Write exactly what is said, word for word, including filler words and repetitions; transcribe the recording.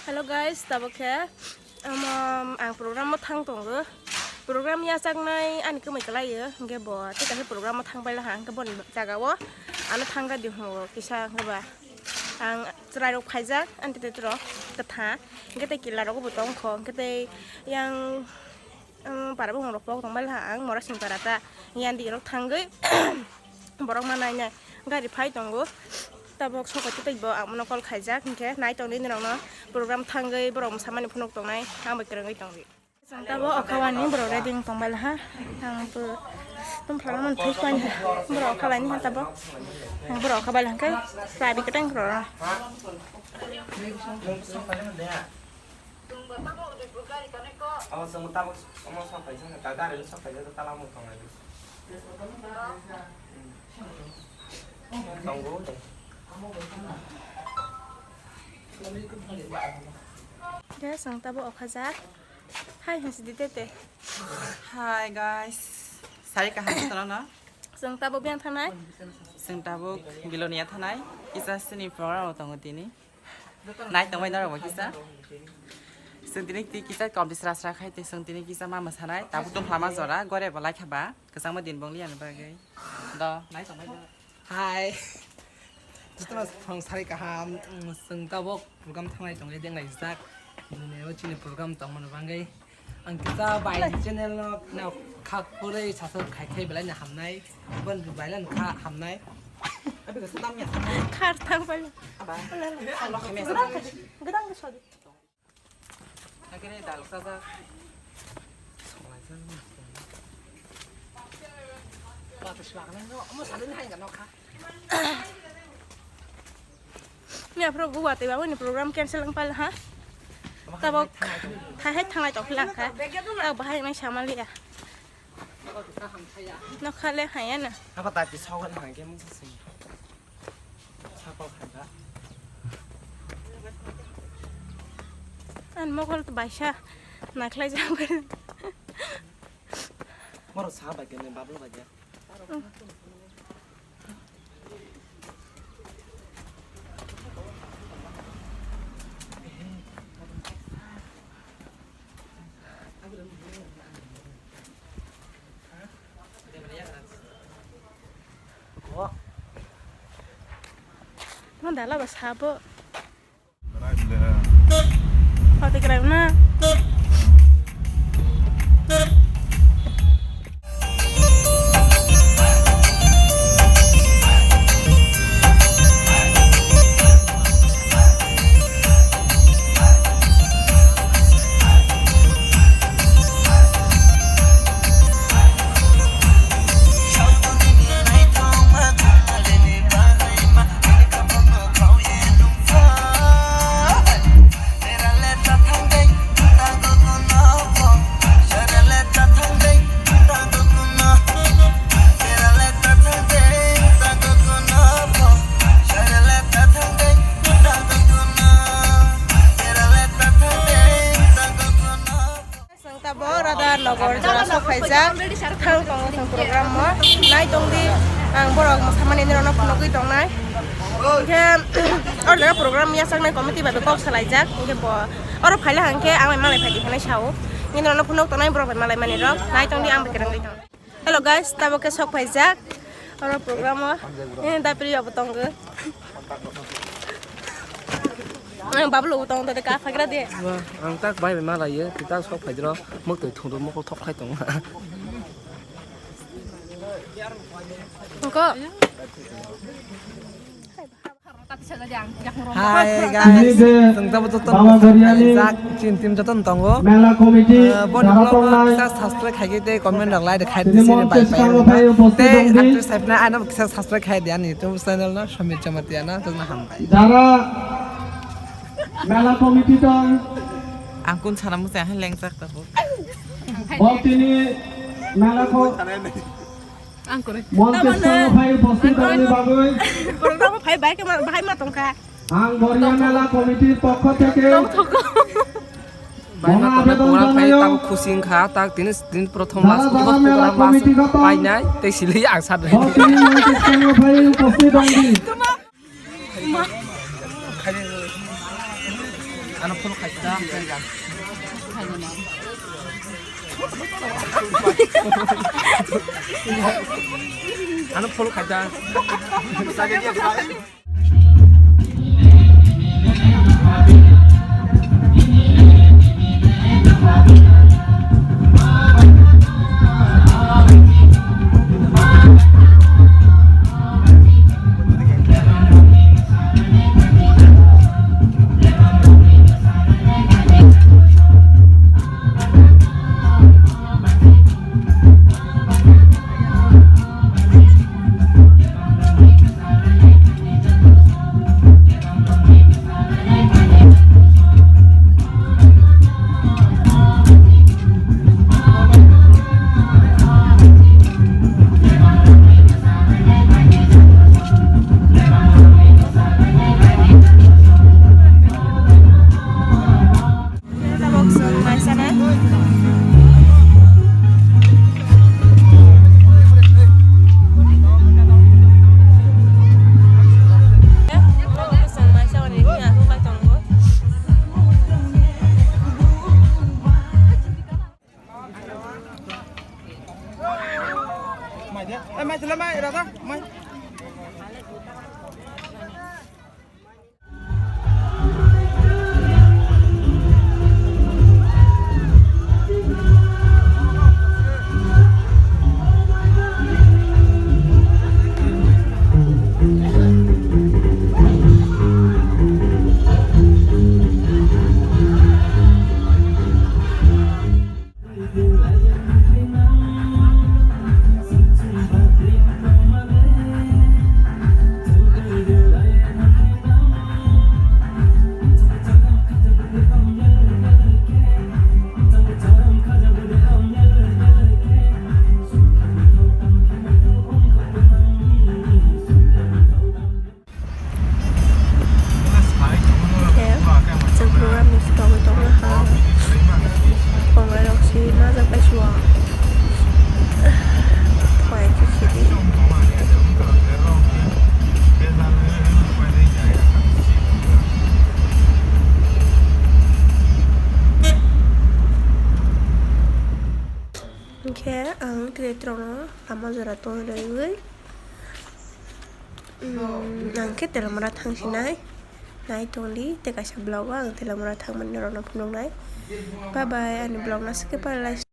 Hello guys, tabuk khe, um, ang program o thang tongo. Program yachaknai ani kwmwi kwlaio, hwnkhe bo tei kaisa program o thang pai laha, hwnkhe boni jaga o ano thang radi hwngo kisa, hwnkhe ba ang chwrai rok phaijak ani tete rok kwtha, hwnkhe tei kila rok bo tong kho, hwnkhe tei yang, um, para bumung rok pok tong pai laha ang Morasing para ta, yang di rok thangwi. Borok ma nainai gari phai tongo. Tabok sokoti tei bo amono call khaijak, hinkhe nai tongdi norokno program thangwi borok mwsamani phunuk tongnai, ang bai kwrwngwi tongdi. Chwng tabok okha wani borok ready wng tongbai laha. Ang bo tongphla mani thai phani borok okha laini ha tabok. Borok okha bai laha khe chai bi kwtang rw. Abo chwng tabok omo sok phaisa hwnka, gari no sok phaisa, tala mung tonglai di. Tongo de. Guys, ang tabok okha jak. Hai, hai, sidi tete. Hi guys. Sari kaham sala na? Chwng tabok biyang thanai. Chwng tabok Bilonia thanai. Kisa sini program o tongo tini. Nai tongbai norok bo kisa. Chwng tini twi kisa kom di sra sra khai tei chwng tini kisa ma mwsanai. Tabuk tongphla ma jora gore bo lai kha ba. Kwchangma din bong liya ni bagwi. Do, nai tongbai norok. Hi. Jotono thong sari kaham, mm, chwng tabok program thangnai tongwi denglai jak. Bini o chini program tongmani bagwi. Ang kisa bai channel no, no khak pore sasa khai khai belai na hamnai. Bon belai na kha hamnai. Abi ka sadam ya. Khar thang pai. Aba. Godang ke sodi. Agere dal saja. Ni aphro Guwahati ba wngni program cancel wng pala ha. Tabok thai hai thanglai tong phila kha. Tabok bahai mai samaliya. Nokha le haya na. Apa tati sawan hangke mung sing. Sakol khanda. An mokol to baisa nakhlai jang. Moro sa bai kene bablo bai ya. Mo dala ba sabo. Pati krai na. Chwng tabok Radha Nagar jora sok phaijak, thang tongo chwng program o. Nai tongdi, ang borok mwsamani nini rokno phunugwi tongnai. Hinkhe oro jaga program yachaknai committee bai kok salaijak, hinkhe bo oro phaila hinkhe ang bai malai phaidi hinwi sao. Nini rokno phunuk tongnai borok bai malai mani rok. Nai tongdi, ang bai kwrwngwi tong. Hello guys, tabok khe sok phaijak oro program o. Eh, dapri abo tongo. Eh, Bablu bo tongo, tade ka phagra de. Ang tak bai bai ma laiyo, twi tak sok phaidro, mok twi thungdo, mokol thok khai tongo. Ko. Hi guys, chwng tabuk joto jak chin team joto no tongo. Mela committee, eh, boni vlog no kisa subscribe khaikhe tei comment rok like khaidi sini bai bai. Tei actress hai phano ano kisa subscribe khaidi ani YouTube channel no Samir Jamatia no, joto no hambai. Jara mela committee tong. Ang kun sana musa hai lengjak tabuk. Bo tini mela ko Ang kore. Monche sangphai upasthit wngni bagwi. Program phai bai khe ma, bahai ma tongkha. Ang Boria Mela Committee pokho theke. Tong thoko. Bai ma tongnai program phai tang khusing kha, tak tini din prothom mas, program mas painai tei sili ang sadri. Monche sangphai upasthit wngni. Ma. Ano follow khai da. Ano follow khai da. Tabok chwng mai sanai. Chwng mai sanai, ya, hubai tongo. Mai de, eh, mai tula mai, rada, mai. Khe chwng program ni swkagwi tongna ha. Tongnai rok si majak bai sua. Phai khe khidi. Hinkhe ang tini rokno lama jora tongwi rwgwi. Mm, ang khe Telamura thang sinai. Nai tongdi, tei kaisa vlog o ang Telamura thangmani norokno phunuknai. Bye bye, ani vlog no skip khailai.